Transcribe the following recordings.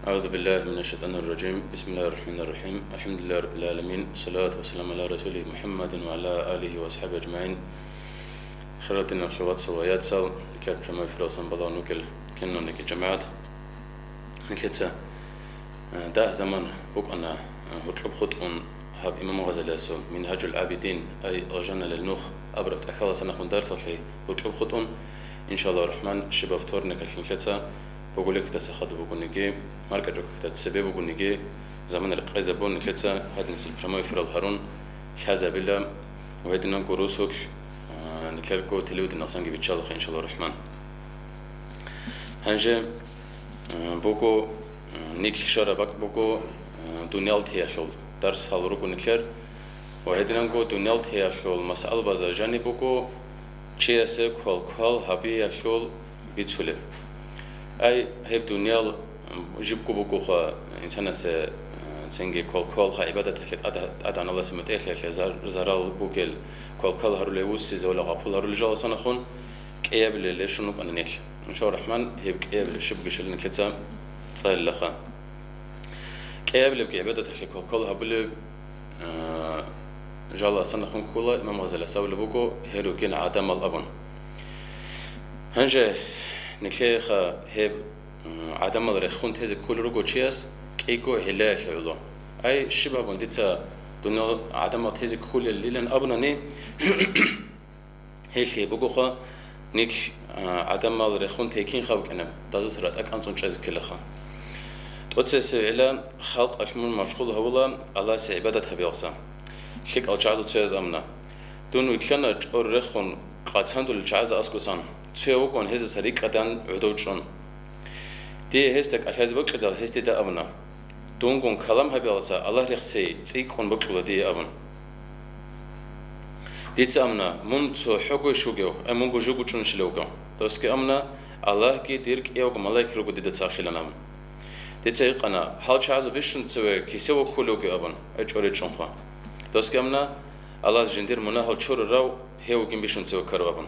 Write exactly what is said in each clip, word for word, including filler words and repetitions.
أعوذ بالله من الشيطان الرجيم. بسم الله الرحمن الرحيم. الحمد لله رب العالمين. الصلاة والسلام على رسوله محمد وعلى آله وأصحابه أجمعين. Хириял диналъул вацал ва яцал, нилъер прямой эфиралдасан балагьун вугел киналниги жамагӀат. Нилъеца, э, дагь заман букӀана, э, гьоркьоб хутӀун гьаб Имам Гъазалиясул Мингьажул ГӀабидин, ай, алжаналел нух абураб тӀахьалдаса нахъван дарсалъе гьоркьоб хутӀун, иншаллагьу рахман, щибаб вторникалъ нилъеца Бугуликдаса хадуб бугониги, маркӀачӀуккида цебе бугониги, замана рекъезабун, нилъеца гьадинасел прямой эфирал гьарун лъазабила ва гьединабго росулъ, а, нилъерго телевидениялдасанги биччалаха, иншаллагьу рахман. Гьанже, а, буго, а, нилъ щвараб бакӀ буго, а, дуниял теялъул дарсал руго нилъер. Ва гьединанго дуниял теялъул масъалабазда жаниб буго чиясе квалквал гьабиялъул бицулеб. Ай, гьеб дуниял, м, жибго бугоха инсанасе, м, цинги квалквалха гӀибадаталъе тӀада-, тӀадегӀан Аллагьасе мутӀигӀлъиялъе зар-, зарал бугел, квалквал гьарулев вуссизе ва гъапул гьарулел жаласанахун кӀиябилел рещун рукӀана нилъ. Иншаллагьу рахман, гьеб кӀиябилеб щиб бугищали нилъеца цӀалилаха. КӀиябилебги гӀибадаталъе квалквал гьабулеб, а, жаласанахун ккола, Имам Гъазалияс абулеб буго, гьел ругин гӀадамал абун. Гьанже нилъееха гьеб, м, гӀадамал рехун тезе кколел руго чияс кӀиго гӀиллаялъе гӀоло. Ай, щиб абун дица дуниял гӀадамал тезе кколелилан абунани, Гьелъие бугоха, нилъ, а, гӀадамал рехун текинха букӀина, дазасара тӀакӀанцӀун чӀезе ккелаха. ТӀоцесевгӀела халкъалъ мун машгъул гьавула Аллагьасе гӀибадат гьабиялса. ЛъикӀал чагӀазул цояз амна: «Дун вилълъана чӀор рехун къацандулел чагӀазда аскӀосан, цояв вукӀун гьезаса рикӀкӀадан гӀодов чӀун. Дие гьесда кӀалъазе бокьидал, гьес дида абуна: Дунгун калам гьабиялса Аллагь рехсей цӀикӀкӀун бокьула дие», – абун. Дица амна, мун цо хӀогойищ вугев, ай, мунго жуго чӀунищила вугев. Досги амна, Аллагьги дир кӀиявго малаик руго дида цахилан абун. Дица гьикъана, гьал чагӀазул бищун цеве кисев воккулев вугев абун, ай, чӀоричӀунха. Досги амна, Аллагьас жиндир мунагьал чурарав гьев вугин бищун цеве ккарав абун.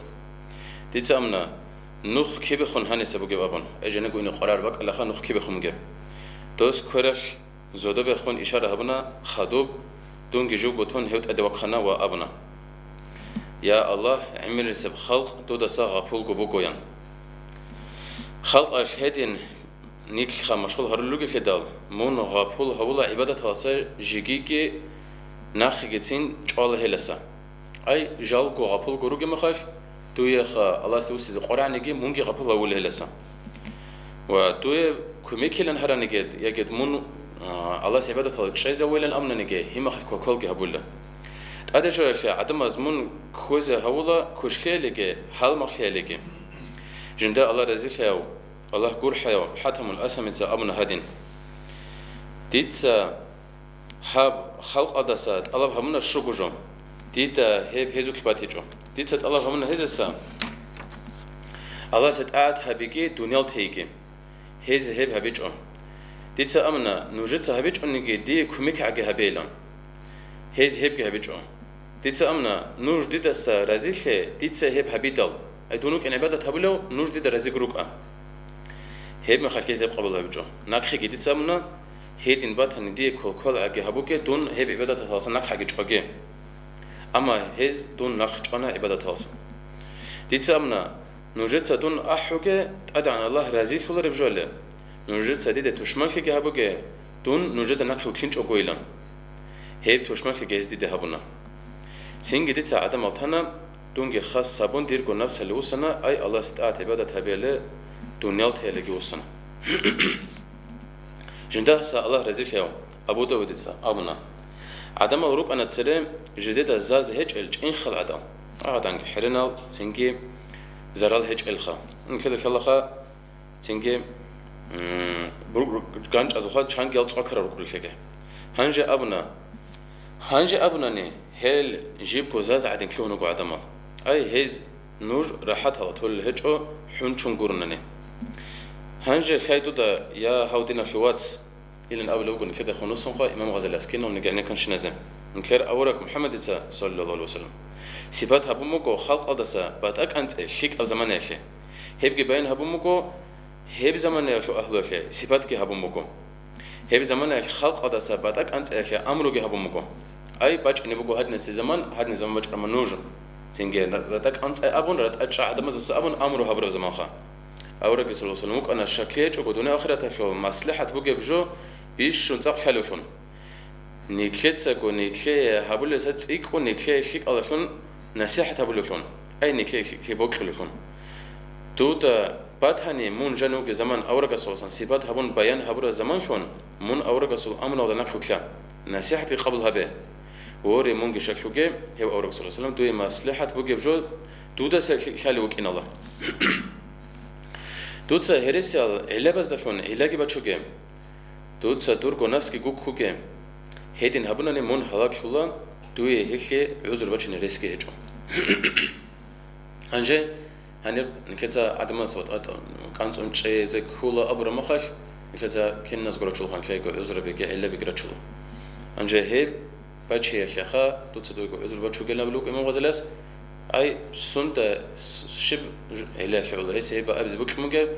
Дица амна, нух кибехун гьаниса бугеб абун, ай, жинего ине къваригӀараб бакӀалаха нух кибехун бугеб. Дос квералъ зодобехун ишара гьабуна хадуб, дунги жуго тун гьев тӀаде вахъана ва абуна: «Я Аллагь, гӀемерисеб халкъ дудаса гъапулго буго», – ян. Халкъалъ гьедин нилъха машгъул гьарулел ругелъидал, мун гъапул гьавула гӀибадаталдаса жегиги нахъегицин чӀвала гьеласа. Ай, жалго гъапулго ругеб мехалъ, дуеха Аллагьасде вуссизе къваригӀаниги мунги гъапул гьавула гьеласа. Ва дуе кумекилан гьараниги, яги мун, а, Аллагьасе гӀибадаталда чӀезавилан амунаниги, гьеб мехалъ квалквалги гьабула. ТӀаде жоралъе гӀадамаз мун кквезе гьавула квешлъиялиги, гьалмагълъиялиги. Жинда Аллагь разилъаяв, Аллагь гурхӀаяв ХӀатамул Асамица абуна гьадин: «Дица гьаб халкъалдаса тӀалаб гьабуна щуго жо, дида гьеб гьезулъ батичӀо. Дица тӀалаб гьабуна гьезаса Аллагьасе тӀагӀат гьабиги, дуниял тейги. Гьез гьеб гьабичӀо. Дица амна, нужеца гьабичӀониги, дие кумекгӀаги гьабейилан. Гьез гьебги гьабичӀо. Дица амна, нуж дидаса разилъе, дица гьеб гьабидал, ай, дун вукӀин гӀибадат гьабулев, нуж дида разиги рукӀа». Гьеб мехалъ гьез гьеб къабул гьабичӀо. Нахъеги дица амна, гьедин батани дие квалквалгӀаги гьабуге, дун гьеб гӀибадаталдаса нахъеги чӀваге. Амма гьез дун нахъ чӀвана гӀибадаталдаса. Дица амна, нужеца дун ахӀуге, тӀадегӀан Аллагь разилъулареб жояле. Нужеца дида тушманлъиги гьабуге, дун нужеда нахъе вилълъинчӀогойилан. Гьеб тушманлъиги гьез дида гьабуна. Цинги дица гӀадамал тана, дунги хас гьабун дирго напсалде вуссана, ай, Аллагьасе тӀагӀат-гӀибадат гьабиялде дуниял теялдеги вуссана. Жинда гьаса Аллагь разилъаяв Абу Давудица абуна: «ГӀадамал рукӀана цере жидеда заз гьечӀел чӀинхал гӀадал, гӀаданги хӀеренал, цинги зарал гьечӀелха». Нилъеда лъалаха, цинги, м, бур-, бур-, ганчӀазухъа чангиял цӀвакарал рукӀунелъеги. Гьанже абуна, гьанже абунани, гьел жибго заз гӀадин лъугьун руго гӀадамал. Ай, гьез нуж рахӀаталда толел гьечӀо, хӀун чун гурунани. Гьанже лъай дуда, я гьав диналъул вац, илан абулеб буго нилъеда хунусунха Имам Гъазалияс киналниги гӀенекканщиназе. Нилъер авараг МухӀаммадица, саллаллагьу гӀалайгьи вассалам, сипат гьабун буго халкъалдаса батӀа-кӀанцӀе лъикӀаб заманаялъе. Гьебги баян гьабун буго Гьеб заманаялъул агьлуялъе сипатги гьабун буго. Гьеб заманаялъ халкъалдаса батӀа кӀанцӀиялъе амруги гьабун буго. Ай, бачӀине буго гьадинаб заман, гьадинаб заман бачӀарама нуж. Цинги ратӀа кӀанцӀай абун, ратӀа чӀа гӀадамаздаса абун амру гьабураб заманха. Аварагги саллаллагьу гӀалайгьи ва саллам вукӀана, щаклъи гьечӀого, дуниял ахираталъул маслихӀат бугеб жо бищун цӀакъ лъалевлъун. Нилъецаго нилъее гьабулеса цӀикӀкӀун нилъее лъикӀалалъун насихӀат гьабулевлъун, ай, нилъее лъикӀлъи бокьулевлъун. Дуда батани, мун жанивги заман аварагасуласан сипат гьабун баян гьабураб заманлъун, мун аварагасул амруялда нахъвилълъа, насихӀатги къабул гьабе. Воре, мунги щаклъуге, гьев аварагасуласалам дуе маслихӀат бугеб жо дудаса лъикӀлъали вукӀинала. Дуца гьересиял гӀиллабаздалъун гӀиллаги бачуге. Дуца дурго нафсги гуккуге. Гьедин гьабунани мун гьалаглъула, дуе гьелъе гӀузру бачине ресги гьечӀо. Гьанже гьанир нилъеца гӀадамаз ватӀа кӀанцӀун чӀезе ккола абураб махалъ, нилъеца киназго рачулхъан лъайго гӀузрабиги гӀиллабиги рачула. Гьанже гьеб бачиялъеха, дуца дуего гӀузру бачугел абулев вукӀа Имам Гъазалияс, ай, сунда с-, щиб ж-, гӀиллаялъе гӀоло гьес гьеб абизе бокьун бугеб,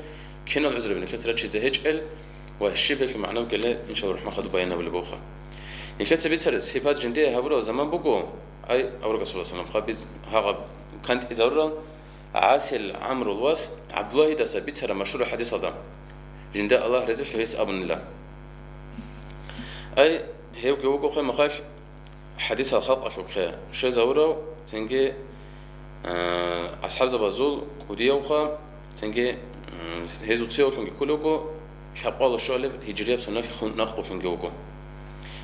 кинал гӀузрабин нилъеца рачизе гьечӀел ва щиб гьелъул магӀна бугелъе, иншаллагь, рахӀмат хадуб баян гьабулеб бугоха. Нилъеца бицараб сипат жиндие гьабураб заман буго, ай, аварагасуласалам, гьаб биц-, гьагъаб кантӀизарурал, ГӀасил ГӀамрул вас ГӀабдуллагьидаса бицараб машгьураб хӀадисалда, жинда Аллагь разилъа гьес абунила. Ай, гьевги вуго хъе махалъ хӀадисал халкъалъухъе щвезавурав, цинги, а, асхӀабзабазул кӀудиявха, цинги, м, гьезул цевлъунги кколев вуго, лъабкъоялда щуалеб гьижрияб соналъ хун-, накълулъунги вуго.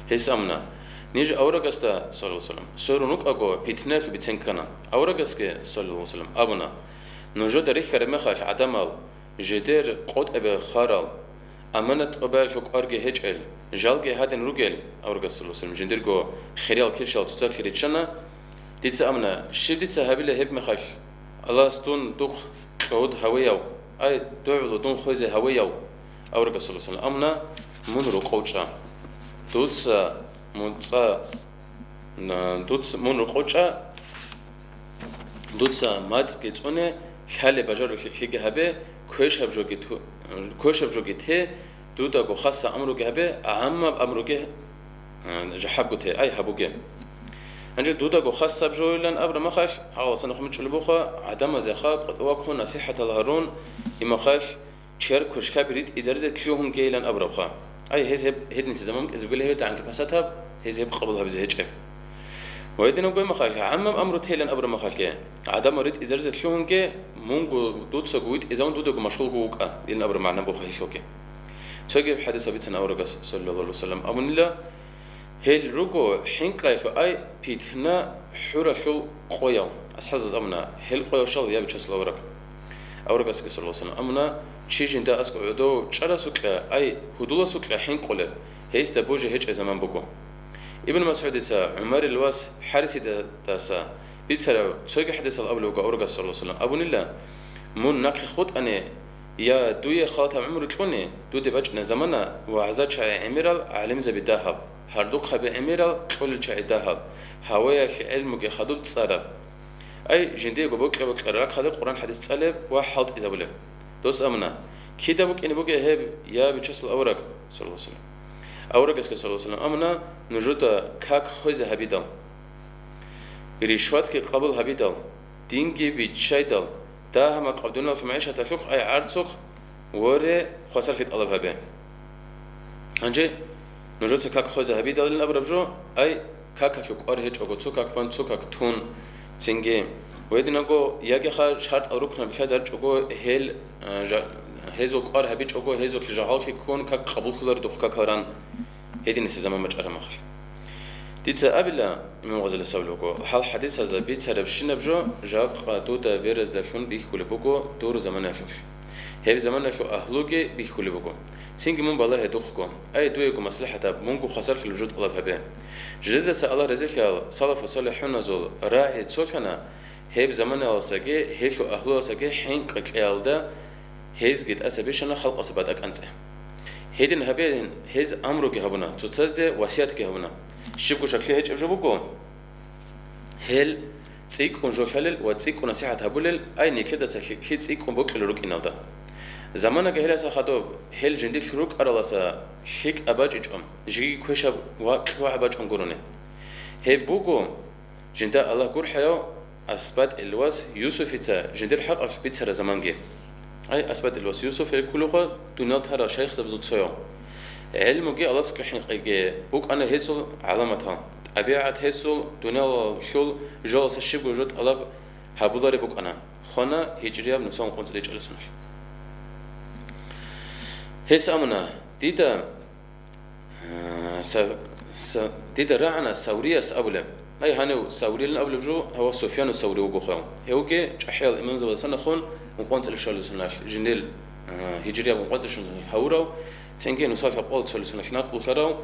Гьес амуна, ниж аварагасда, саллаллагьу гӀалайгьи ва саллам, сверун рукӀаго, питнаялъул бицен ккана. Аварагасги, саллаллагьу гӀалайгьи ва саллам, абуна, нужеда рихьараб мехалъ гӀадамал жидер къотӀабе хварал, аманат тӀубаялъул кӀварги гьечӀел, жалги гьадин ругел, аварагас, саллаллагьу гӀалайгьи ва саллам, жиндирго хириял килщал цоцалъе риччана. Дица амуна, щиб дица гьабила гьеб мехалъ? Аллагьас дун духъ кьогьуд гьавеяв, ай, дугӀула дун хвезе гьавеяв? Аварагас, саллаллагьу гӀалайгьи ва саллам, амуна, мун рокъов чӀа. Дуца муцӀа, на, дуц-, мун рокъов чӀа, дуца мацӀги цӀуне, лъалеб бажарулъи-, лъиги гьабе, квешаб жоги ту-, квешаб жоги те, дудаго хасаб амруги гьабе, гӀаммаб амруги, а, жахӀабго те, ай, гьабуге. Гьанже дудаго хасаб жойилан абураб махалъ, гьаласан хъумачӀулеб буха, гӀадамазеха къотӀа вахъун насихӀатал гьарун, имахалъ, чияр квешлъаби ритӀизаризе лъугьунгейилан абурабха. Ай, гьез гьеб гьединлъи заман кӀезбугел гьеб дагӀанги пасатаб, гьез гьеб къабул гьабизе гьечӀеб. Ва гьединаб гой махалъ, гӀаммаб амру тейилан абураб махалъе, гӀадамал ритӀизаризе лъугьунге, мунго дуцаго витӀизавун дудаго машгъулго вукӀа, илан абураб магӀна буха гьелъулги. Цоги хӀадис абицан аварагас, саллаллагьу гӀалайгьи ва саллам, абунила, Гьел руго хӀинкъиялъул, ай, питна хӀуралъул къоял. АсхӀабзаз абуна, гьел къоял щал я Бичасул авараг. Аварагасги, саллаллагьу гӀалайгьи ва саллам, абуна, чи жинда аскӀов гӀодов чӀарасукьа, ай, гьудуласукьа хӀинкъулеб, гьесда божи гьечӀеб заман буго. Ибн МасгӀудица ГӀумарил вас ХӀарисидаса бицараб цоги хӀадисал абулеб буго аварагас, саллаллагьу гӀалайгьи ва саллам, абунила, мун нахъе хутӀани, я дуе халатаб гӀумру кьуни, дуде бачӀина замана ва гӀаза чагӀи гӀемерал гӀалимзаби дагьаб. Гьардухъаби гӀемерал кьолел чагӀи дагьаб, гьаваялъе гӀелмуги хадуб цӀараб. Ай, жиндиего бокьа-бокьараб рахъалде Къуръан хӀадис цӀалеб ва хӀалтӀизабулеб. Дос амуна, кида букӀине бугеб гьеб, я Бичасул авараг, саллаллагьу гӀалайгьи ва саллам? Аварагасги, саллаллагьу гӀалайгьи ва саллам, амуна, нужеда как хвезе гьабидал, ришватги къабул гьабидал, динги биччайдал, дагьа-макъаб дуниялалъул магӀишаталъухъ, ай гӀарцухъ, воре, хвасарлъи тӀалаб гьабе. Гьанже нужеца как хвезе гьабидалин абураб жо, ай, какалъул кӀвар гьечӀого, цо как бан, цо как тун, цинги, ва гьединаго, ягиха шартӀал рукнаб лъазарчӀого, гьел, а, жа-, гьезул кӀвар гьабичӀого, гьезулъ жагъаллъи ккун, как къабуллъуларо духъ какал ран. Гьединлъи заман бачӀараб мехалъ. Дица абила, Имам Гъазали савлуго, гьал хӀадисазда бицарабщинаб жо жакъа дуда бераздалъун бихьулеб буго дур заманалъулъ. Гьеб заманалъул агьлуги бихьулеб буго. Цинги мун балагье духъго, ай, дуего маслихӀатаб, мунго хвасарлъулеб жо тӀалаб гьабе. Жидедаса Аллагь разилъаял салафу салихӀуназул рагӀи цолъана, Гьеб заманаласаги гьелъул агьлуялсаги хӀинкъи кьеялда гьезги тӀаса бищана халкъалъа батӀа кӀанцӀе. Гьедин гьабеян гьез амруги гьабуна, цоцазде васиятги гьабуна. Щибго щаклъи гьечӀеб жо буго, гьел цӀикӀкӀун жолъалел ва цӀикӀкӀун насихӀат гьабулел, ай, нилъедаса лъикӀлъи цӀикӀкӀун бокьулел рукӀиналда. Заманаги гьеласа хадуб, гьел жиндилъ рукӀараласа лъикӀаб бачӀичӀо, жиги квешаб ва кьогӀаб бачӀун гурони. Гьеб буго жинда Аллагь гурхӀаяв АсбатӀил вас Юсуфица жиндир хӀакъалъ бицараб заманги. Ай, АсбатӀил вас Юсуф гьеб кколухъа дуниял тарал шайихзабазул цояв. ГӀелмуги Аллагьасукьа хӀинкъиги букӀана гьесул гӀаламатал. ТӀабигӀат гьесул дуниялалъул жоялдаса щибго жо тӀалаб гьабулареб букӀана. Хвана гьижрияб нусал ункъоцӀилъ ичӀаласуналъ. Гьес амуна, дида, а, са-, са-, дида рагӀана Саврияс абулеб. Ай, гьанив Саврилан абулеб жо, гьав Суфьяну Саври вуго хвел. Гьевги чӀахӀиял имамзабазда санахун ункъоцӀилъ щолесуналъ, жиндир, а, гьижрияб ункъоцӀилъ щолесуналъ гьавурав, цинги нусал гьакъула цолесуналъ накълулъарав,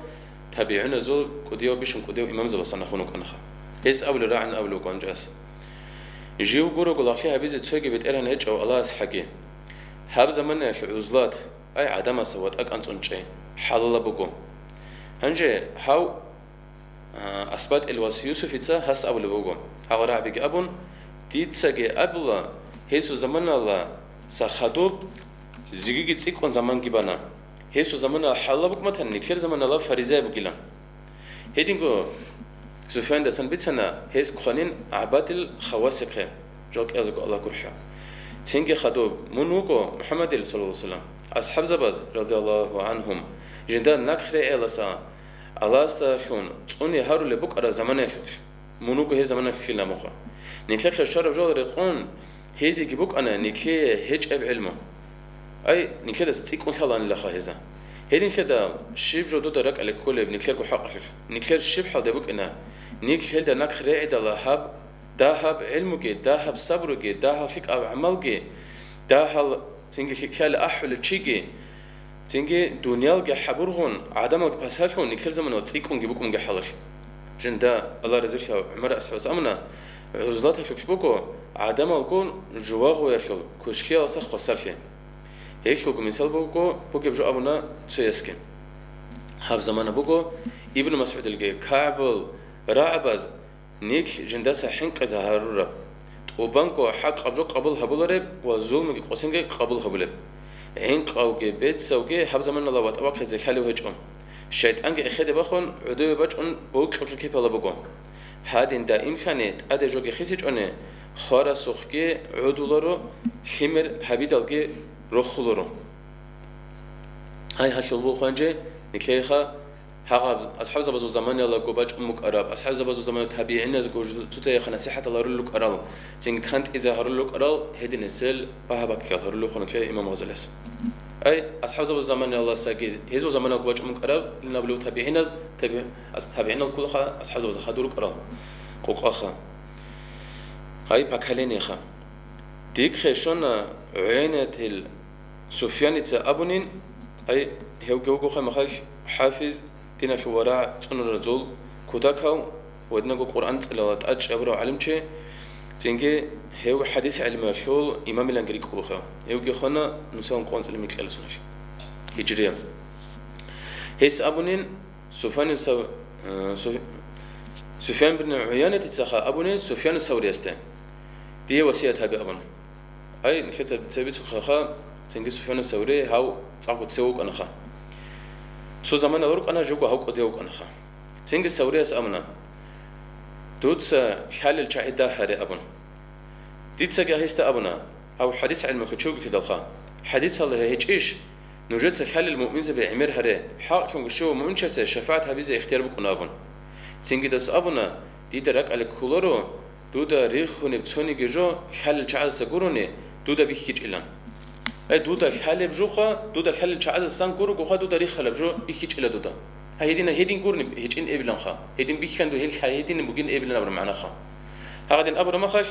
табигӀуназул кӀудияв бищун кӀудияв имамзабазда санахун вукӀанаха. Гьес абулеб рагӀана абулеб вукӀанчӀас. Жив гурого лагълъи гьабизе цоги бетӀергьан гьечӀев Аллагьас хӀаги. Гьаб заманаялъ гӀузлат, ай, гӀадамаса ватӀа кӀанцӀун чӀей, хӀалалаб буго. Гьанже гьав, а, АсбатӀил вас Юсуфица гьас абулеб буго, гьагъа рагӀабиги абун, дицаги абула, гьесул заманаласа хадуб, жигиги цӀикӀкӀун заманги бана. Гьесул заманалъ хӀалалаб букӀун батани, нилъер заманалъ фаризеяй бугилан. Гьединго Суфяндасан бицана гьес хъванин ГӀабадил Хавасихъе, жал кӀиязего Аллагь гурхӀа. Цинги хадуб, мун вуго МухӀаммадил, саллаллагьу гӀалайгьи ва саллам, асхӀабзабаз, радияллагьу гӀангьум, жинда нахъ регӀеласа Аллагьасдалъун цӀуне гьарулеб букӀараб заманаялъулъ. Мун вуго гьеб заманалъ лъила муха. Нилъехъе щвараб жо рекъон, гьезиеги букӀана нилъее гьечӀеб гӀелму. Ай, нилъедаса цӀикӀкӀун лъалаанилаха гьеза. Гьединлъидал щиб жо дуда ракӀалде кколеб нилъерго хӀакъалъулъ? Нилъер щиб хӀалде букӀина? Нилъ гьелда нахъ регӀидала гьаб дагьаб гӀелмуги, дагьаб сабруги, дагьал лъикӀаб гӀамалги, дагьал цинги лъикӀлъи ахӀулев чиги, цинги дуниялги хӀабургъун, гӀадамалги пасалъун, нилъер заманалъ цӀикӀкӀунги букӀунги хӀалалъ. Жинда, Аллагь разилъаяв, ГӀумар асхӀабас амуна, гӀузлаталъулъ буго гӀадамалгун жувагъуялъул квешлъиялдаса хвасарлъи. Гьелъулго мисал буго, бугеб жо абуна цоясги. Гьаб замана буго Ибну МасгӀудилги, КагӀбул рагӀабаз, нилъ жиндаса хӀинкъизе гьарураб, тӀубанго хӀакъаб жо къабул гьабулареб ва зулмуги къосинги къабул гьабулеб. ГӀинкъавги бецавги гьаб заманалда ватӀа вахъизе лъалев гьечӀо. ШайтӀанги эхеде бахун, гӀодове бачӀун бокьухъе кепалаб буго. Гьадин даимлъани тӀаде жоги хисичӀони, хварасухъги гӀодуларо, лъимер гьабидалги рохуларо. Гьай, гьалъул буго гьанже нилъееха гьагъаб асхӀабзабазул заманаялдаго бачӀун букӀараб, асхӀабзабазул замана табигӀиназго жу-, цоцаеха насихӀатал гьарулел рукӀарал, цинги кантӀизе гьарулел рукӀарал, гьединесел багьа-баккиялъ гьарулел хъуна нилъее имам Гъазалияс. Ай, асхӀабзабазул заманаялдасаги, гьезул заманаялдаго бачӀун букӀараб, ил абулев табигӀиназ, таби-, ас-, табигӀинал кколаха асхӀабзабазда хадур рукӀарал къокъаха. Гьай, поколениеха. Дихъе щвана ГӀуянатил Суфьяница абунин, ай, гьевги вугоха махалъ хӀафиз, диналъул варагӀ цӀунаразул кутакав ва динаго Къуръан цӀалила тӀадчӀ абурав гӀалимчи, цинги гьев хӀадис гӀелмуялъул имамиланги рикӀкӀуха. Гьевги хвана нусал ункъоцӀилъ микьаласуналъ, гьижрия. Гьес абунин, Суфьяну Сав-, э, Суф-, Суфьян бин ГӀуянатицаха абунин Суфьяну Савриясде, дие васият гьабе абун. Ай, нилъеца цебе цухъаха, цинги Суфьяну Саври гьав цӀакъго цев вукӀанаха. Цо замана рукӀана, живго гьав кӀудияв вукӀанаха. Цинги Саврияс абуна, дуца лъалел чагӀи дагь гьаре абун. Дицаги гьесда абуна, гьав хӀадис гӀелмулъ чи вугелъидалха, хӀадисалда гьечӀищ, нужеца лъалел муъминзаби гӀемер гьаре, хӀакълъунго щивав муъминчиясе шафагӀат гьабизе ихтияр букӀун абун. Цинги дос абуна, дида ракӀалде кколаро, дуда рихунеб цониги жо лъалел чагӀаздаса гурони, дуда бихьичӀила. Ай, дуда лъалеб жоха, дуда лъалел чагӀаздасан гурогоха, дуда рихалеб жо бихьичӀила дуда. Гьай, гьедина гьедин гурони гьечӀин эбиланха, гьедин бихьанду гьел лъай гьедин бугин эбилан абураб магӀнаха. Гьагъадин абураб махалъ,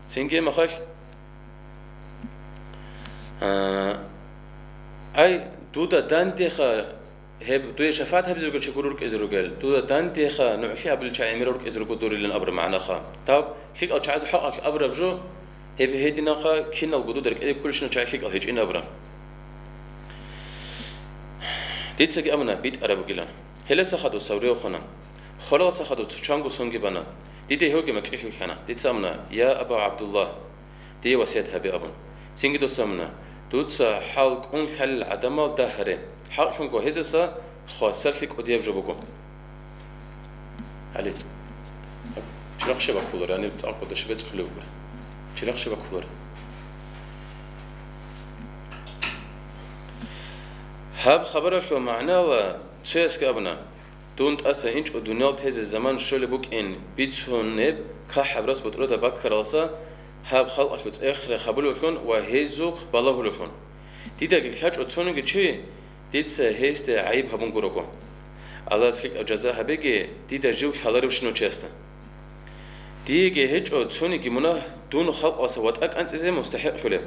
цинги махалъ, а, ай, дуда дандеха, гьеб дуе шафагӀат гьабизе ругел чи гуро рукӀизе ругел, дуда дандеха, нугӀлъи гьабулел чагӀи гӀемерал рукӀизе руго дурилан абураб магӀнаха. Даб лъикӀал чагӀазул хӀакъалъ абураб жо, гьеб гьединанха киналго дуда рекӀелде кколищинал чагӀи лъикӀал гьечӀин абураб. Дицаги абуна, битӀараб бугилан. Гьеласа хадув Саврияв хвана. Хвараласа хадув цо чанго сонги бана. Диде гьевги макьилъ вихьана. Дица абуна, я Аба ГӀабдуллагь, дие васият гьабе абун. Цинги дос абуна, Дуца хӀал кӀун лъалел гӀадамал дагь гьаре. ХӀакълъунго гьезаса хвасарлъи кӀудияб жо буго. Гьале. Чирахъ щиб баккулари, гьаниб цӀакъ кӀодо щиб бецӀлъулеб бугури. Чирахъ щиб баккулари. Гьаб хабаралъул магӀнала цоясги абуна: «Дун тӀаса инчӀо дуниял тезе заман щолеб букӀин бицунеб кахӀаб рас бутӀруда баккаралса, гьаб халкъалъул цӀех-рех гьабулевлъун ва гьезухъ балагьулевлъун. Дидаги лъачӀо цониги чи, дица гьесде гӀайиб гьабун гурого. Аллагьас лъикӀаб жаза гьабеги дида жив лъаларевщинав чиясда. Диеги гьечӀо цониги мунагь дун халкъалъа ватӀа кӀанцӀизе мустахӀикълъулеб.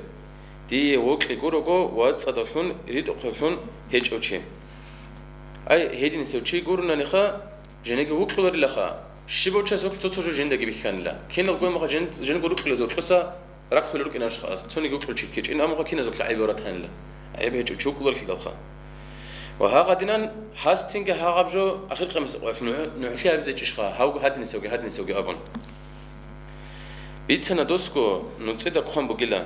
Дие вокьи гурого вацӀцӀадавлъун ритӀухълъун гьечӀев чи». Ай, гьединисев чи гуронаниха, жинеги вукьуларилаха, щибав час вукь цо-цо жо жиндаги бихьанила. Кинал гоймаха жин-, жинго рукьулезул кьуса рахъулел рукӀинарищха ас, цониги вукьул чи ккечӀин, амма киназухъа гӀайиб ратанила. ГӀайиб гьечӀев чи вукьуларилъидалха. Ва гьагъадинан гьас цинги гьагъаб жо ахир къемас къоялъ нугӀ-, нугӀлъи гьабизечӀищха, гьав гьадинисевги, гьадинисевги абун. Бицана досго нуцӀида хъван бугила,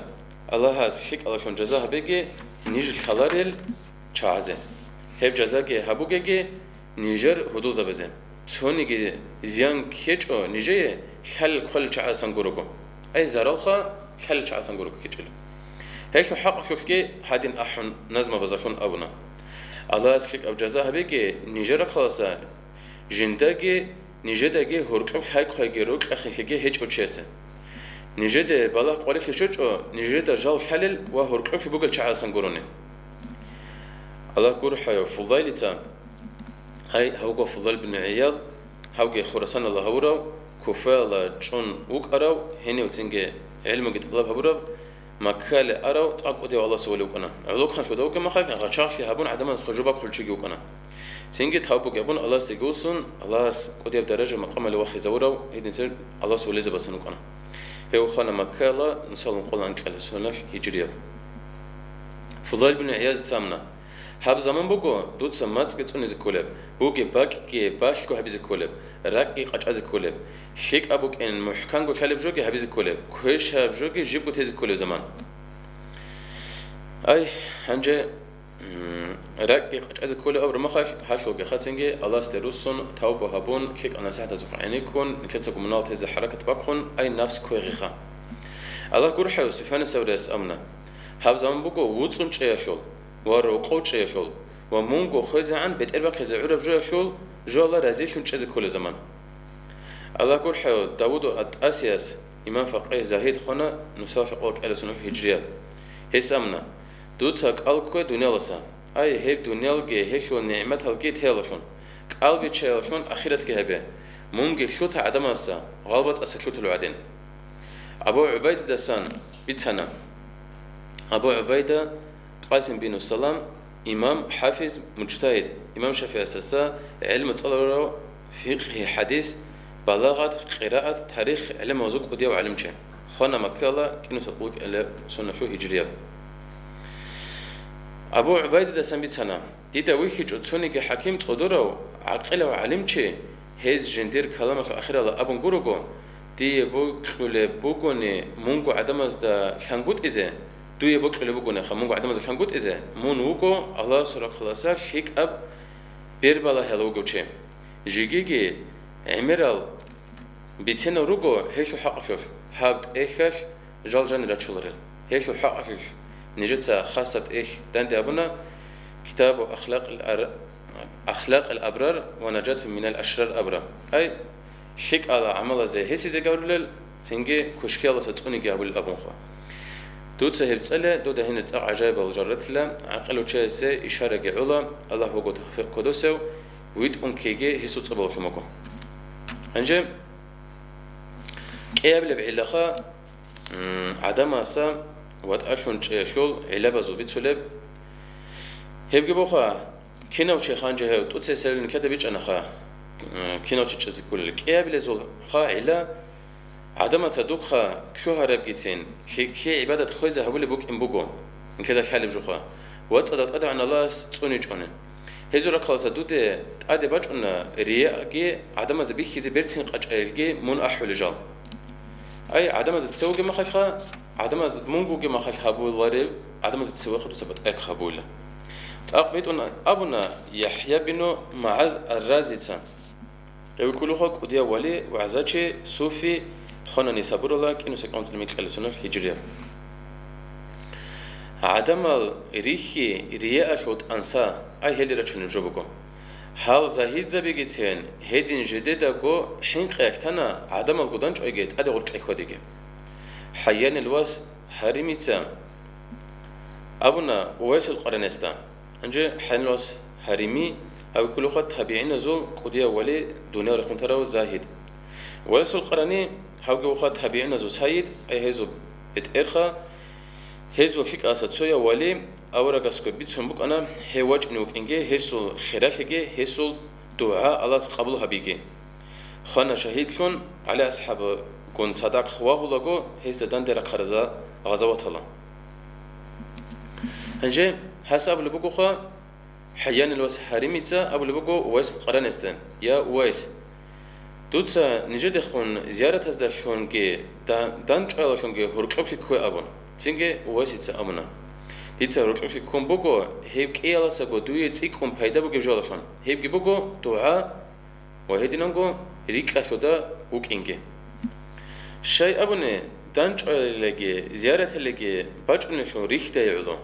Аллагьас лъикӀалалъун жаза гьабеги ниж лъаларел чагӀазе. Гьеб жазаги гьабугеги нижер гьудулзабазе. Цониги зиян ккечӀо нижее лъалел-хъвалел чагӀасан гурого. Ай, заралха лъалел чагӀасан гурого ккечӀел. Гьелъул хӀакъалъулъги гьадин ахӀун назмабазалъун абуна: «Аллагьас лъикӀаб жаза гьабеги нижер рахъаласа жиндаги, нижедаги гьоркьоб лъай-хъвайги рокьахинлъиги гьечӀо чиясе. Нижеде балагь къварилъи щочӀо, нижеда жал лъалел ва гьоркьоблъи бугел чагӀасан гурони». Аллагь гурхӀаяв Фудайлица, ай, гьавго Фудал бин ГӀияд, гьавги Хурасаналда гьавурав, Куфаялда чӀун вукӀарав, гьенив цинги гӀилмуги тӀалаб гьабурав, Маккале арав цӀакъ кӀудияв Аллагьас вали вукӀана. ГӀолохъанлъуда вукӀа махалъ гъачагълъи гьабун гӀадамаз хъужу бахъул чиги вукӀана. Цинги тавбуги абун Аллагьасдеги вуссун, Аллагьас кӀудияб даража-макъамале вахизавурав гьединсел Аллагьас вализе басан вукӀана. Гьев хвана Маккала нусалун къоло анкьалъ соналъ гьижрияб. Фудал бин ГӀиязица амна: «Гьаб заман буго, дуца мацӀги цӀунизе кколеб, бугеб бакӀги балъго гьабизе кколеб, ракӀги къачӀазе кколеб, лъикӀаб букӀин мухӀканго лъалеб жоги гьабизе кколеб, квешаб жоги жибго тезе кколеб заман». Ай, гьанже, м, ракӀги къачӀазе кколеб абураб махалъ, гьалъулги хъацинги Аллагьасде руссун, тавба гьабун, лъикӀал насихӀатазухъ гӀенеккун, нилъецаго мунагьал тезе хӀаракат бахъун, ай, нафс квегъиха. Аллагь гурхӀев Суфян Саврияс амна: «Гьаб заман буго вуцӀцӀун чӀеялъул ва рокъов чӀеялъул ва мунго хвезегӀан бетӀербахъизе гӀураб жоялъул, жоялда разилъун чӀезе кколеб заман». Аллагь гурхӀев Давуду ат-ТӀасияс, имам-факъигь загьид, хвана нусалъ къоло кӀиялъ соналъ гьижрияб. Гьес амна: «Дуца кӀал ккве дунияласа, ай, гьеб дуниялги гьелъул нигӀматалги теялалъун, кӀалбиччаялъун ахиратги гьабе, мунги лъута гӀадамаздаса, гъалбацӀасе лъутулев гӀадин». Абу ГӀубайдидасан бицана. Абу ГӀубайда Къасим бину Салам, имам, хӀафиз, мужтагьид, имам ШафигӀасдаса гӀелму цӀаларав, фикъгьи, хӀадис, балагъат, къираат, тарих гӀелмугӀазул кӀудияв гӀалимчи, хвана Маккала кӀинусал къулкӀалъ соналъул гьижрияб. Абу ГӀубайдидасан бицана: «Дида вихьичӀо цониги хӀаким цӀодорав, гӀакъилав гӀалимчи, гьез жиндир каламалъул ахиралда абун гурого: „Дие бокьулеб бугони мунго гӀадамазда лъангутӀизе, дуе бокьулеб бугониха мунго гӀадамазда лъангутӀизе, мун вуго Аллагьасул рахъаласа лъикӀаб бербалагьиялда вугев чи. Жегиги гӀемерал бицинал руго гьелъул хӀакъалъулъ, гьаб тӀехьалъ жал жанир рачуларел. Гьелъул хӀакъалъулъ нижеца хасаб тӀехь данде гьабуна Китабу ахлакъил ар-, ахлакъил абрар ва нажату минал ашрар абураб». Ай, лъикӀал гӀамалазе гьесизе гаврилел, цинги квешкиялдаса цӀуниги гьабулел абунха. Дуца гьеб цӀале, дуда гьенир цӀакъ гӀажаибал жал ратила, гӀакъилав чиясе ишараги гӀола, Аллагь вуго тавфикъ кодосев, витӀун ккеги гьесул цӀобаллъун буго. Гьанже кӀиабилеб гӀиллаха, м, гӀадамаса ватӀалъун чӀеялъул гӀиллабазул бицулеб. Гьебги буха, кинав чи ханже гьев тӀуцесерил никада бичӀанаха, м, кинав чи чӀезе кколел. КӀиабилезулха гӀилла, гӀадамаца духъа лъугьарабгицин, лъикӀлъи гӀибадат хвезе гьабулеб букӀин буго, нилъеда лъалеб жуха, вацӀцӀадав ТӀадегӀан Аллагьас цӀуничӀони. Гьезул рахъаласа дуде тӀаде бачӀуна рияги гӀадамазда бихьизе берцин къачӀайилги мун ахӀулел жал. Ай, гӀадамазда цевуге махалъха, гӀадамаз мунгуги махалъ гьабуларев, гӀадамазда цевехъ дуца батӀаяб гьабула. ЦӀакъ битӀун абуна ЯхӀя бину МагӀаз ар-Разица. Гьев кколаха кӀудияв вали, вагӀзачи, суфи, хвана Нисабурала кӀинусекӀанцӀил микьалесуналъ гьижрия. ГӀадамал рихьи риялъул тӀанса, ай гьеле рачунеб жо буго. Гьал загьидзабигицин гьедин жидедаго хӀинкъиялъ тана гӀадамалго данчӀвайги тӀаде гъоркье хьвадиги. ХӀайянил вас Гьаримица абуна Увайсул Къаранесда. Гьанже ХӀайянил вас Гьарими, гьав кколаха табигӀиназул кӀудияв вали, дуниял рехун тарав загьид. Увайсул Къарани, гьавги вуха табигӀиназул сайид, ай гьезул бетӀерха, гьезул лъикӀаса цояв вали, аварагасго бицун букӀана, гьев вачӀине вукӀинги, гьесул хиралъиги, гьесул дугӀа Аллагьас къабул гьабиги. Хвана шагьидлъун, ГӀали асхӀабгун цадахъ вагъулаго, гьесда данде рахъараб гъазаватала. Гьанже гьас абулеб бугоха, ХӀайянил вас Гьаримица абулеб буго Увайсул Къаранесда: «Я, Увайс, дуца нижедехун зияратаздалъунги да-, данчӀваялалъунги гьоркьоблъи ккве», — абун. Цинги Увайсица абуна: «Дица гьоркьоблъи ккун буго, гьеб кӀияласаго дуе цӀикӀкӀун пайда бугеб жоялъун, гьебги буго дугӀа ва гьединанго рикӀкӀалъуда вукӀинги». Щай абуни, данчӀвалилаги зияраталиги бачӀунелъул рихьдайгӀоло,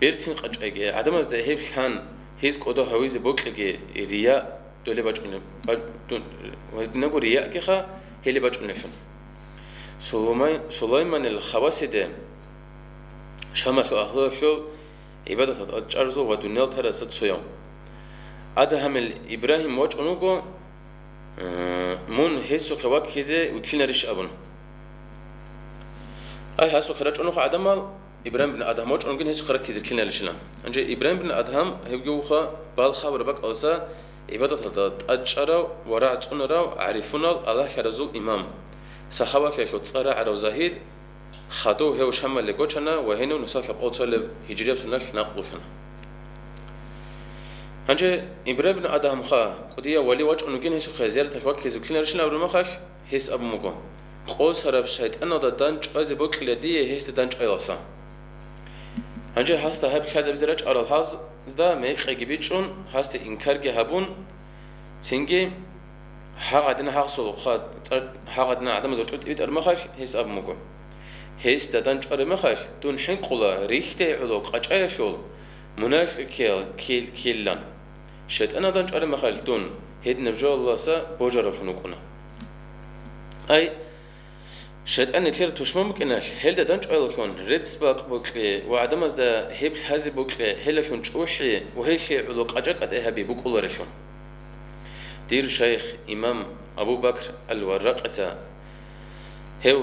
берцин къачӀайги, гӀадамазда гьеб лъан, гьез кӀодо гьавизе бокьиги рия долеб бачӀунеб-, ба-, дун-, гьединанго риягиха гьеле бачӀунелъул. Сулумай-, Сулайманил Хавасиде, Шамалъул агьлуялъул гӀибадаталда чӀарзул ва дуниял тараса цояв. Адгьамил Ибрагьим вачӀун вуго, э, мун гьесухъе ваккизе вилълъинарищ абун. Ай, гьасухъе рачӀунухъ гӀадамал, Ибрагьим бин Адгьам вачӀунгин гьесухъе раккизе лъиналищилан. Гьанже Ибрагьим бин Адгьам гьевги вуха балхабураб бакӀалдаса гӀибадаталда тӀад чӀарав ва рагӀ цӀунарав гӀарифунал, Аллагьлъаразул имам, сахавалъиялъул цӀа рагӀарав загьид, хадув гьев Шамалде гочана ва гьенив нусал лъабкъоцалеб гьижрияб соналъ накълулъана. Гьанже Ибрагьим бин Адгьамха кӀудияв вали вачӀун вугин гьесухъе зияраталъ ваккизе лъиналищилан абураб махалъ, гьес абун буго: «Къосараб шайтӀаналда дандчӀвазе бокьила дие гьесда дандчӀвайилалса». Гьанже гьасда гьаб лъазабизе рачӀарал гьазда мекъиги бичӀчӀун, гьасде инкарги гьабун, цинги гьагъадина гьасул ха-, цӀар-, гьагъадина гӀадамазул кьутӀи битӀараб махалъ гьес абун буго: «Гьесда дандчӀвараб махалъ, дун хӀинкъула рихьдайгӀоло къачӀаялъул мунагьал ккел-, ккел-, ккелилан». ШайтӀаналда дандчӀвараб махалъ дун гьединаб жоялдаса божаравлъун вукӀуна. Ай, шайтӀан нилъер тушман букӀиналъ, гьелда дандчӀвайилалъун рецц-бакъ бокьи ва гӀадамазда гьеб лъазе бокьи, гьелалъун чӀухӀи ва гьелъие гӀоло къачӀа-кӀатӀи гьаби букӀуларелъул. Дир шайх имам Абу Бакр ал-Варракъица гьев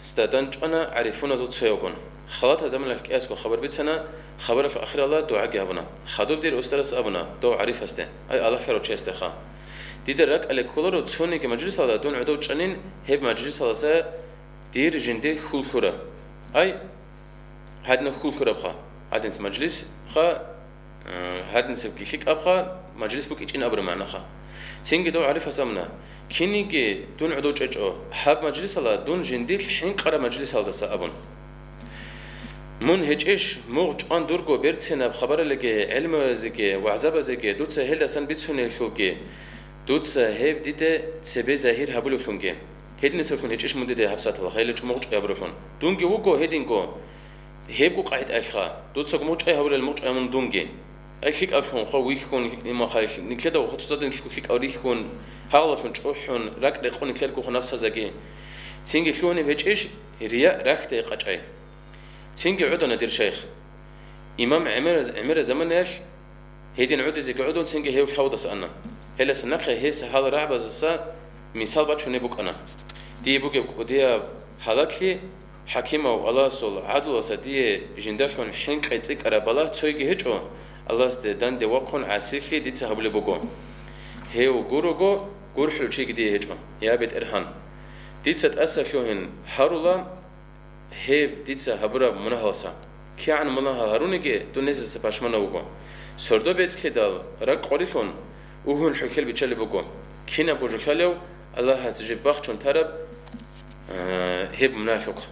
сдадан чӀвана гӀарифуназул цоявгун. Халатаб заманалъ кӀиясго хабар бицана, хабаралъул ахиралда дугӀаги гьабуна. Хадуб дир устарас абуна дов гӀарифасде, ай, Аллагьлъарав чиясдеха: «Дида ракӀалде кколаро цониги мажлисалда дун гӀодов чӀанин, гьеб мажлисалдаса дир жинди хьул лъура». Ай, гьадинаб хьул лъурабха, гьадинаб мажлисха, э, гьадинабги лъикӀабха, мажлис букӀинчӀин абураб магӀнаха. Цинги дов гӀарифас абуна: «Киниги дун гӀодов чӀечӀо, гьаб мажлисалда дун жиндилъ хӀинкъараб мажлисалдаса», — абун. Мун гьечӀищ, мугъ чӀван дурго берцинаб хабаралги, гӀелмуязеги, вагӀзабазеги дуца гьелдасан бицунелъулги, дуца гьеб дида цебе загьир гьабулевлъунги. Гьединасевлъун гьечӀищ мун дида гьабсагӀаталда гьеле чӀумугъ чӀваябуревлъун? Дунги вуго гьединго. Гьебго къагӀидаялъха, дуцаго мугъ чӀвай гьавурал мугъ чӀвай мун дунги. Ай, лъикӀавлъун хъо вихьун, имахъай, нилъеда ва хъуцӀцӀадин лъикӀав рихьун, гьагъалалъун чӀухӀун, ракӀ рекъон нилъерго хъо напсазаги. Цинги лъугьунеб гьечӀищ рия рахьдае къачӀай. Цинги гӀодана дир шайх. Имам гӀемераз-, гӀемерай заманаялъ гьедин гӀодизеги гӀодун, цинги гьев лъавудас ана. Гьелдаса нахъе гьес гьал рагӀабаздаса мисал бачунеб букӀана: «Дие бугеб кӀудияб гьалаклъи, хӀакимав Аллагьасул гӀадлуялдаса дие жиндалъун хӀинкъи цӀикӀкӀараб балагь цойги гьечӀо, Аллагьасде данде вахъун гӀасилъи дица гьабулеб буго. Гьев гурого, гурхӀулев чиги дие гьечӀо, я БетӀергьан. Дица тӀаса лъугьин гьарула гьеб дица гьабураб мунагьалдаса. КигӀан мунагьал гьаруниги, дун гьезда пашманав вуго. Сордо бецӀлъидал ракӀ къварилъун, угьун хӀухьел биччалеб буго. Кинабго жо лъалев Аллагьас жиб бахчун тараб, э, гьеб мунагьалъухъ».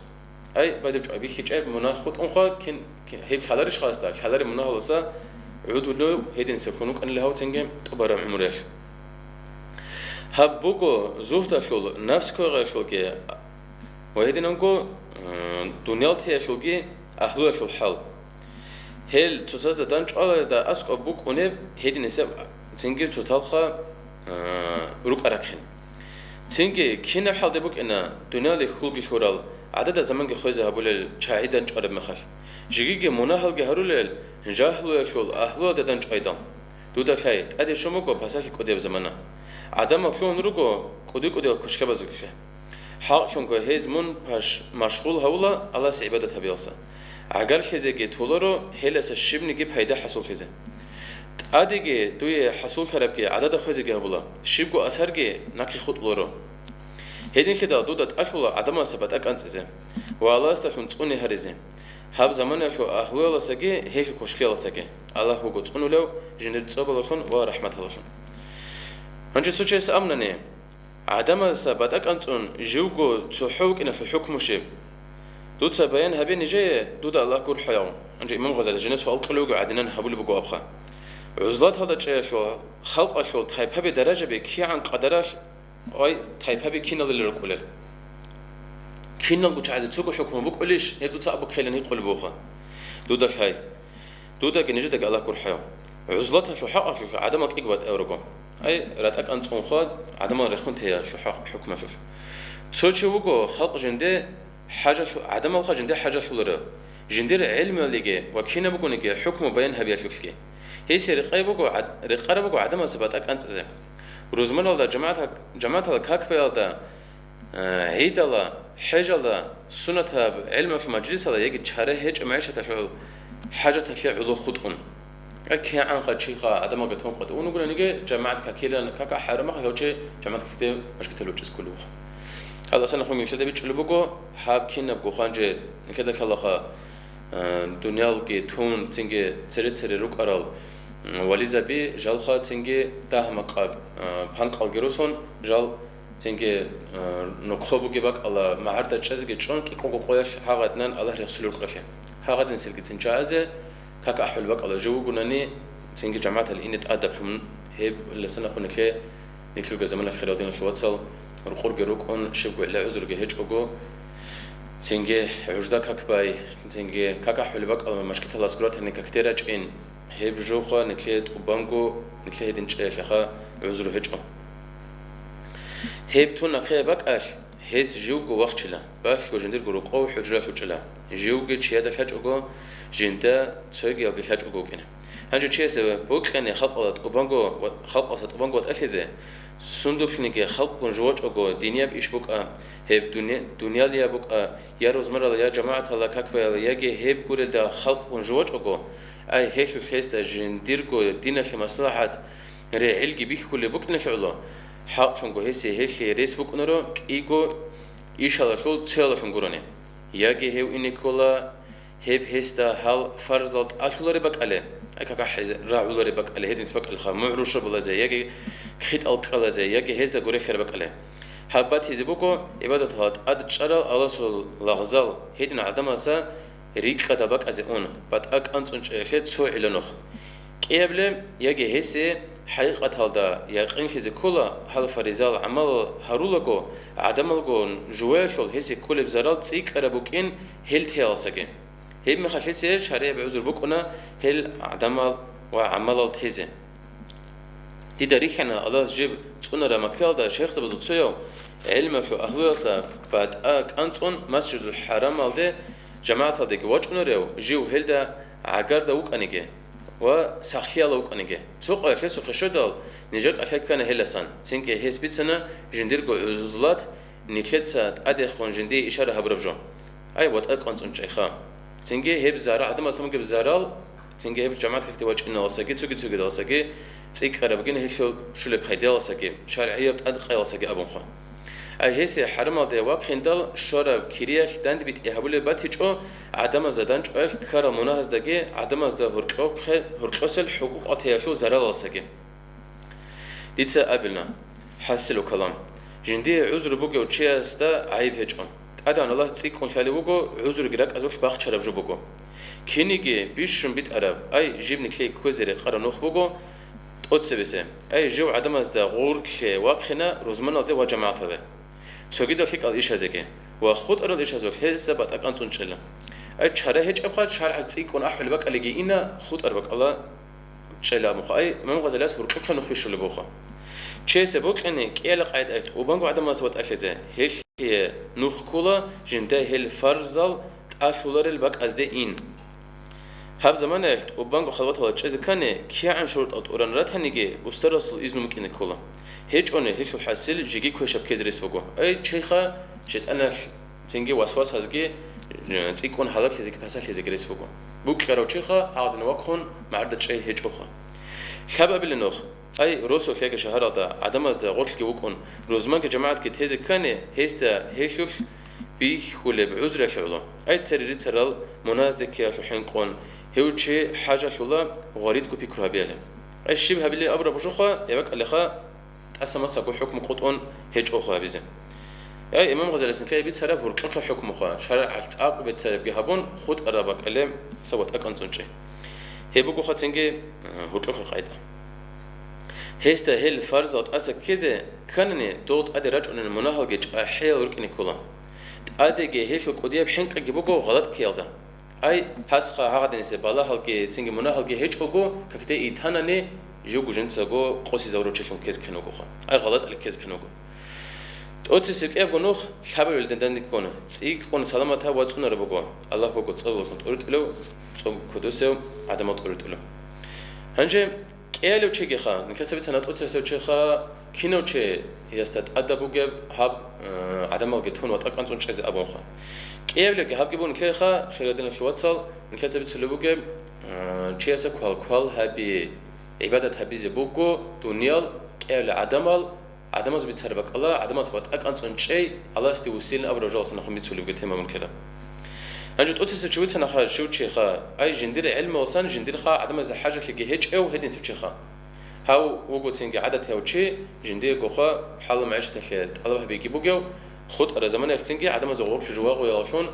Ай, бадиб чӀвай бихьичӀеб, мунагь хутӀунха, кин, кин, гьеб лъаларищ хасда? Лъалари мунагьаласа гӀодулев гьединсаблъун вукӀанила гьав цинги тӀубараб гӀумруялъ. Гьаб буго зугьдалъул, напс квегъиялъулги ва гьединанго, м, дуниял теялъулги агьлуялъул хӀал. Гьел цоцазда дандчӀваларда аскӀоб букӀунеб гьедин гьесаб цинги цоцалха, а, рукӀа-рахъин. Цинги кинаб хӀалде букӀина дуниялалде хьулги лъурал, гӀадада заманги хвезе гьабулел чагӀи дандчӀвараб мехалъ, жигиги мунагьалги гьарулел жагьлуялъул агьлуялда дандчӀвайдал. Дуда лъай, тӀаде щун буго пасалъи кӀудияб замана. ГӀадамал лъугьун руго кӀуди-кӀудиял квешлъабазулъе. ХӀакълъунго гьез мун паш-, машгъул гьавула Аллагьасе гӀибадат гьабиялса. ГӀагарлъизеги толаро гьеласа щибниги пайда хӀасуллъизе. ТӀадеги дуе хӀасуллъарабги гӀадада хвезеги гьабула, щибго асарги нахъе хутӀуларо. Гьединлъидал дуда тӀалъула гӀадамалдаса батӀа кӀанцӀизе ва Аллагьасдалъун цӀуне гьаризе. Гьаб заманаялъул агьлуяласаги гьелъул квешлъияласаги Аллагь вуго цӀунулев жиндир цӀобалалъун ва рахӀматалалъун. Гьанже цо чияс абунани, гӀадамаздаса батӀа кӀанцӀун живго цохӀо вукӀиналъул хӀукму щиб? Дуца баян гьабе нижее, дуда Аллагь гурхӀаяв. Гьанже Имам Гъазали жинас суал кьолев вуго гӀадинан гьабулеб буго абха. ГӀузлаталда чӀеялъул халкъалъул тайпаби даражаби кигӀан къадаралъ, ай, тайпаби киналилан рукӀулел? Киналго чагӀазе цого хӀукму букӀулищ, гьеб дуца абухъилан гьикъулеб бугоха. Дуда лъай. Дудаги нижедаги Аллагь гурхӀаяв. ГӀузлаталъул хӀакъалъулъ гӀадамал кӀиго батӀияб руго. Ай, ратӀа кӀанцӀунха гӀадамал рехун теялъул хӀакъ-, хӀукмалъулъ. Цо чи вуго халкъ жинде хӀажалъу-, гӀадамалха жинде хӀажалъуларев, жиндир гӀелмуялдеги ва кинаб бугониги хӀукму баян гьабиялъулъги. Гьесие рекъей буго гӀад-, рекъараб буго гӀадамаздаса батӀа кӀанцӀизе. Рузманалда, жамагӀат-, жамагӀаталда как баялда, Э, гӀидалда, хӀежалда, суннатаб гӀелмуялъул мажлисалда яги чара гьечӀеб мегӀишаталъул хӀажаталъе гӀоло хутӀун. Э, кигӀанха чиха адамалги тункъо тӀун вугониги, жамагӀат какилан, кака хӀарамаха, гьев чи жамагӀат какде машгиталъ вачӀиз кколевха. Гьаласан хун нилъеда бичӀчӀулеб буго, гьаб кинабго ханже нилъеда лъалаха, э, дуниялги тун, цинги цере-цере рукӀарал, м, вализаби жалха, цинги дагь-макъаб, э, панкъалги росун, жал Цинги, э, нохъо бугеб бакӀалда магӀарда чӀезеги чӀун, кӀикъого къоялъ гьагъадинан Аллагь рехсулел рукӀалъе. Гьагъадин селги цин чӀазе, как ахӀулеб бакӀалда жив вугонани, цинги жамагӀаталде ине тӀадаблъун, гьеб лъасан ахун нилъе, нилъерго заманалъ хирал диналъул вацал, рукъурги рукӀун, щибго гӀилла-гӀузурги гьечӀого, цинги гӀужда как бай, цинги как ахӀулеб бакӀалда машгиталас гуратани какде рачӀин, Гьеб жо хъван нилъее тӀубанго, нилъее гьедин чӀеялъаха гӀузру гьечӀо. Гьеб тун нахъе бакӀалъ, гьес живго вахчила, балъго жиндирго рокъов хӀужралъ учӀила, живги чияда лъачӀого, жинда цойгиялги лъачӀого вукӀине. Гьанже чиясе бокьани халкъалда тӀубанго ва, халкъалъа тӀубанго ватӀалъизе, сундулъниги халкъгун жувачӀого динияб иш букӀа, гьеб дуни-, дуниялияб букӀа, я рузмарала, я жамагӀатала какбаяла, яги гьеб гурелда халкъгун жувачӀого, Ай, гьелъул гьесда жиндирго диналъе маслахӀат регӀелги бихьулеб букӀиналъе гӀоло, хӀакълъунго гьесие гьелъие рес букӀунаро кӀиго ишалалъул цоялалъун гурони. Яги гьев ине ккола, гьеб гьесда гьал фарзал тӀалъулареб бакӀале, ай, какахӀезе рагӀулареб бакӀале, гьединц бакӀалха, мугӀру щобалазе, яги хитӀал ккалазе, яги гьезда гурелъараб бакӀале. Гьаб батизе буго гӀибадаталда тӀад чӀарал Аллагьасул лагъзал, гьедин гӀадамазда рикӀкӀада бакӀазе ун, батӀа кӀанцӀун чӀеялъе цо гӀилла нух. КӀиабилеб, яги гьесие хӀакъикъаталда якъинлъизе ккола, гьал фаризал гӀамалал гьарулаго, гӀадамалгун жуваялъул гьесие кколеб зарал цӀикӀкӀараб букӀин гьел теялсаги. Гьеб мехалъ гьесие шаригӀияб гӀузру букӀуна гьел гӀадамал ва гӀамалал тезе. Дида рихьана Аллагьас жиб цӀунараб Маккаялда шайхзабазул цояв, гӀелмалъул агьлуялса батӀа кӀанцӀун Масжидул ХӀарамалде жамагӀаталдеги вачӀунарев, жив гьелда гӀагарда вукӀаниги ва сахлъиялда вукӀаниги. Цо къоялъ гьесухъе щведал, нижер кӀалъай ккана гьеласан, цинги гьес бицана жиндирго гӀузлат, нилъеца тӀадехун жиндие ишара гьабураб жо. Ай, ватӀа кӀанцӀун чӀейха. Цинги гьеб зара-, гӀадамаздасан бугеб зарал, цинги гьеб жамагӀат какде вачӀиналдасаги, цоги-цогидалдасаги, цӀикӀкӀарабгин гьелъул щулеб пайдалдасаги, шаргӀияб тӀадкъаялдасаги абунха. Ай, гьесие хӀарамалде вахъиндал щвараб кириялъ дандбитӀи гьабулеб батичӀо, гӀадамазда данчӀваялъ ккарал мунагьаздаги гӀадамазда гьоркьохъе-, гьоркьосел хӀукъукъал теялъул заралалдасаги. Дица абилна, хӀасилу калам, жиндие гӀузру бугев чиясда гӀайиб гьечӀо. ТӀадегӀан Аллагь цӀикӀкӀун лъалев вуго, гӀузруги ракӀазулъ бахчараб жо буго. Киниги бищун битӀараб, ай, жиб нилъее кквезе рекъараб нух буго тӀоцебесеб. Ай, жив гӀадамазда гъорлъе вахъина рузманалде ва жамагӀаталде, цогидал лъикӀал ишазеги ва хутӀарал ишазулъ гьезда батӀакӀан цӀунчӀела. Ай, чара гьечӀебха, шаргӀалъ цӀикӀкӀун ахӀулеб бакӀалиги ина, хутӀараб бакӀалда чӀела абунха. Ай, Имам Гъазалияс гьуркьухъе нух бищулеб буха. Чиясе бокьани, кӀиялъ къайдаялъ убанго гӀадамаздаса ватӀалъизе, гьелъие нух ккола, жинда гьел фарзал тӀалъуларел бакӀазде ин. Гьаб заманаялъ убанго халваталда чӀезе ккани, кигӀан шурутӀал тӀуран ратаниги, устарасул изну букӀине ккола. ГьечӀони, гьелъул хӀасил жеги квешаб ккезе рес буго. Ай, чейха, шайтӀаналъ цинги васвасазги, э, цӀикӀкӀун гьалаклъизеги пасалъизеги рес буго. Букьарав чейха гьагъадин вахъун магӀарда чӀей гьечӀоха. Лъабабилеб нух, ай, росулъ яги шагьаралда гӀадамазда гъорлъги вукӀун, рузмаги жамагӀатги тезе ккани, гьесда гьелъулъ бихьулеб гӀузралъе гӀоло, ай, цере рицарал муназде ккеялъул хӀинкъун, гьев чи хӀажалъула гъваридго пикру гьабиялин. Ай, щиб гьабилеб абураб божуха, я бакӀалиха, тӀаса-масаго хӀукму къотӀун гьечӀоха гьабизе. Я, Имам Гъазалияс нилъее бицараб гьуркьухъе хӀукмуха, шаргӀалъ цӀакъ бицарабги гьабун, хутӀараб бакӀалде ватӀакӀан цӀунчӀи. Гьеб бугоха цинги, э, гьуркьухъе къайда. Гьесда гьел фарзал тӀаса ккезе кканани, дол тӀаде рачӀунел мунагьалги чӀахӀиял рукӀине ккола. ТӀадеги гьелъул кӀудияб хӀинкъиги буго гъалатӀ ккеялда. Ай, гьасха гьагъадинасе балагьалги цинги мунагьалги гьечӀого, какде итанани, живго жинцаго къосизавурав чилъун ккезехъин вугоха. Ай, гъалатӀали ккезехъин вуго. ТӀоцесеб кӀиябго нух лъабабилеб данде ккун, цӀикӀкӀун саламатаб вацӀцӀунараб буго. Аллагь вуго цӀолулъун тӀуритӀулев, цӀоб кодосев, гӀадамал тӀуритӀулев. Гьанже кӀиялев чигиха, нилъеца бицана тӀоцесев чиха, кинав чиясда тӀадаб бугеб гьаб, э, гӀадамалги тун ватӀакӀан цӀунчӀезе абунха. КӀиявлъиги гьабги буго нилъеха, хириял диналъул вацал, нилъеца бицулеб бугеб, э, чияса квал-квал гьаби, гӀибадат гьабизе буго дуниял кӀиявлъи гӀадамал, гӀадамаз бицараб бакӀалда, гӀадамаз ватӀакӀан цӀунчӀей, Аллагьасде вуссилин абураб жаласан нахъе бицулеб буго тема мункира. Гьанже тӀоцесев чи вицанаха, щив чиха, ай, жиндир гӀелмуялдасан жиндирха гӀадамазе хӀажалъиги гьечӀев гьединсев чиха. Гьав вуго цинги гӀадатияв чи, жиндиего хъа хӀалал-магӀишаталъе тӀалаб гьабиги бугев, хутӀараб заманаялъ цинги гӀадамазда гъорлъ жувагъуялъун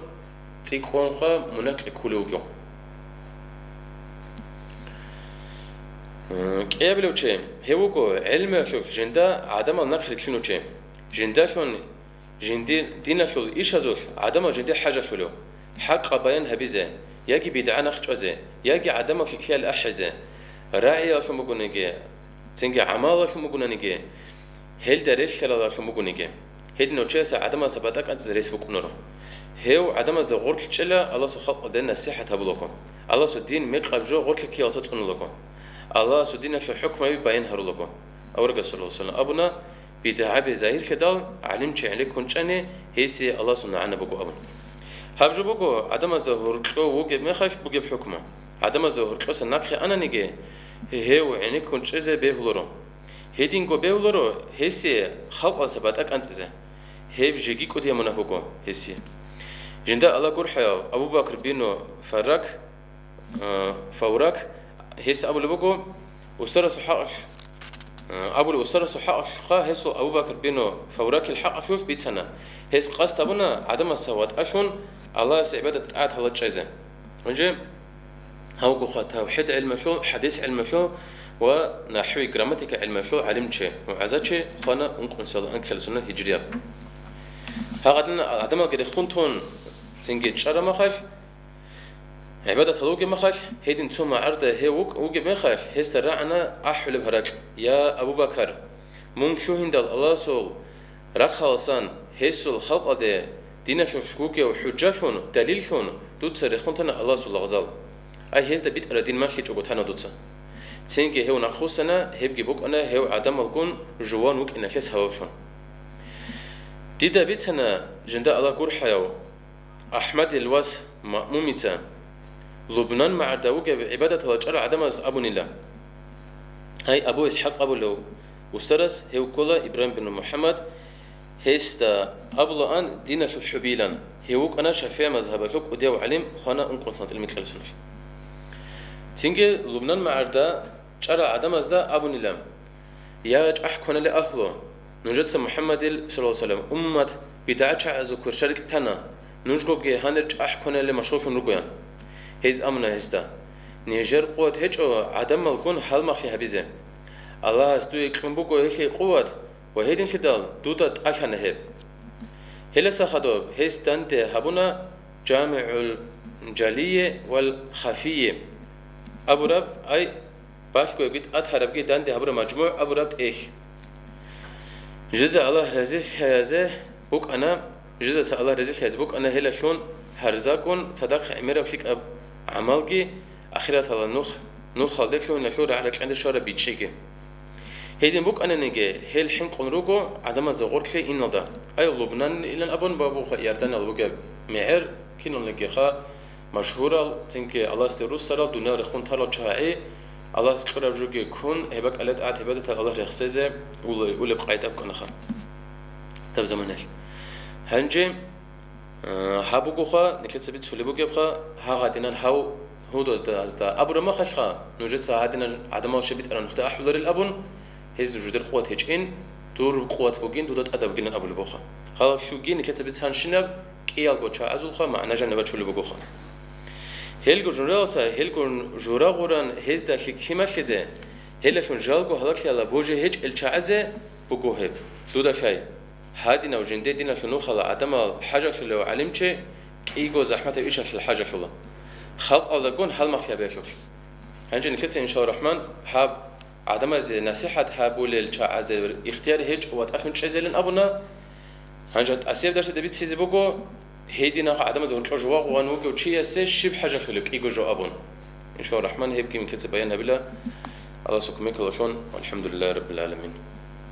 цӀикӀкӀунха мунагь кьеккулев вугев. Э, кӀиабилев чи, гьев вуго гӀелмуялъулъ жинда гӀадамал нахърилълъунев чи. Жиндалъун Жинди-, диналъул ишазулъ гӀадамал жинди хӀажалъулев, хӀакъаб баян гьабизе, яги бидгӀа нахъчӀвазе, яги гӀадамал лъикӀлъиялъ ахӀизе, рагӀиялъун бугониги, цинги гӀамалалъун бугонаниги, гьелда релълъаралалъун бугониги. Гьединав чияса гӀадамаздаса батӀа кӀанцӀизе рес букӀунаро. Гьев гӀадамазда гъорлъ чӀела, Аллагьасул халкъалде насихӀат гьабулаго, Аллагьасул дин мекъаб жо гъорлъ ккеялдаса цӀунулаго, Аллагьасул диналъул хӀукмаби баян гьарулаго. Аварагас саллаллагьу гӀалайгьи ва саллам абуна, БидгӀаби загьирлъидал, гӀалимчи гӀенеккун чӀани, гьесие Аллагьасул нагӀана буго абун. Гьаб жо буго, гӀадамазда гьоркьов вугеб мехалъ бугеб хӀукму. ГӀадамазда гьоркьоса нахъе ананиги, гьев гӀенеккун чӀезе бегьуларо. Гьединго бегьуларо гьесие халкъалдаса батӀа кӀанцӀизе. Гьеб жеги кӀудияб мунагь буго гьесие. Жинда Аллагь гурхӀаяв Абу Бакр бину Фаррак, э, Фаврак, гьес абулеб буго, устарасул хӀакъалъ, э, абулеб, устарасул хӀакъалъха гьесул Абу Бакр бину Фавракил хӀакъалъулъ бицана. Гьес къасд гьабуна гӀадамаздаса ватӀалъун Аллагьасе гӀибадат-тӀагӀат гьалачӀезе. Гьанже гьавгоха тавхӀид гӀелмалъул, хӀадис гӀелмалъул ва нахӀви грамматика гӀелмалъул гӀалимчи, вагӀзачи хвана ункънусиялда анкьалда соналъ гьижрияб. Гьагъадин гӀадамалги рехун тун цинги чӀараб махалъ, гӀибадатал вугеб махалъ, гьедин цо магӀарда гьев вукӀ-, вугеб мехалъ, гьесда рагӀана ахӀулеб гьаракь: «Я, Абу Бакар, мун лъугьиндал Аллагьасул рахъаласан, гьесул халкъалде диналъулъ вугев хӀужжалъун, далиллъун дуца рехун тана Аллагьасул лагъзал». Ай, гьезда битӀараб дин малъичӀого тана дуца. Цинги гьев нахъвуссана, гьебги букӀана гьев гӀадамалгун жуван вукӀиналъе сабаблъун. Дида бицана жинда Аллагь гурхӀаяв АхӀмадил вас Маъмумица, Лубнан магӀарда вугев гӀибадаталда чӀарал гӀадамаз абунила. Гьай, Абу ИсхӀакъ абулев устарас, гьев ккола Ибрагьим бин МухӀаммад, гьесда абулаан диналъул хӀубилан, гьев вукӀана ШафигӀи мазгьабалъул кӀудияв гӀалим, хвана ункънус анцӀила микьалъ соналъ. Цинги Лубнан магӀарда чӀарал гӀадамазда абунила: «Я, чӀахӀ кванали агьлу, нужеца МухӀаммадил, саллаллагьу гӀалайгьи ва саллам, уммат бидгӀачагӀазул кверщаликь тана, нужгоги гьанир чӀахӀ кконалде машгъуллъун ругоян. Гьез амуна гьесда: «Нижер къуват гьечӀо гӀадамалгун гьалмагълъи гьабизе. Аллагьас дуе кьун буго гьелъие къуват, ва гьединлъидал дуда тӀалъана гьеб». Гьелдаса хадуб гьес данде гьабуна ЖамигӀул Жалие вал Хафие абураб, ай, балъгоябги тӀад гьарабги данде гьабураб МажмугӀ абураб тӀехь. Жидеда Аллагь разилъаязе букӀана, жидедаса Аллагь разилъаязе букӀана гьелалъун гьарзагун цадахъ гӀемераб лъикӀаб гӀамалги, ахираталда нух, нухалде лъугьиналъул рагӀ-ракьанде щвараб бичӀчӀиги. Гьедин букӀаниги, гьел хӀинкъун руго гӀадамазда гъоркье иналда. Ай, Лубнанилан абун бугоха, Иорданиялда бугеб мегӀер, киналнигиха машгьурал, цинги Аллагьасде руссарал, дуниял рехун тарал чагӀи, Аллагьас кьураб жоги ккун, гьеб бакӀалда тӀагӀат-гӀибадаталда Аллагь рехсезе ули-, улеб къагӀида букӀанаха даб заманалъ. Гьанже, э, гьаб бугоха, нилъеца бицулеб бугебха, гьагъадинан гьав гьудазда азда абураб мехалъха, нужеца гьадинан гӀадамал щиб битӀараб нухда ахӀуларел абун, гьез жидер къуват гьечӀин, дур къуват бугин, дуда тӀадаб бугилан абулеб бугоха. Гьалалъулги нилъеца бицанщинаб кӀиялго чагӀазулха магӀна жаниб бачулеб бугоха. Гьелго жураласа, гьелго журагъуран гьезда лъикӀлъи малъизе, гьелалъун жалго гьалаклъиялда божи гьечӀел чагӀазе буго гьеб. Дуда лъай, гьадинав жинде диналъул нухалда гӀадамал хӀажалъулев гӀалимчи кӀиго захӀматаб ишалъул хӀажалъула, халкъалдагун гьалмагълъи гьабиялъулъ. Гьанже нилъеца, иншаллагьу рахӀман, гьаб гӀадамазе насихӀат гьабулел чагӀазе ихтияр гьечӀо ватӀалъун чӀезейилан абуна. Гьанже тӀасияб дарсида бицизе буго, гьединав гӀадамазда гьоркьор жувагъ вугев чиясе щиб хӀажалъулеб кӀиго жо абун. Иншаллагьу рахӀман, гьебги нилъеца баян гьабила Аллагьасул кумекалдалъун. ВалхӀамдулиллагьи раббил гӀаламин.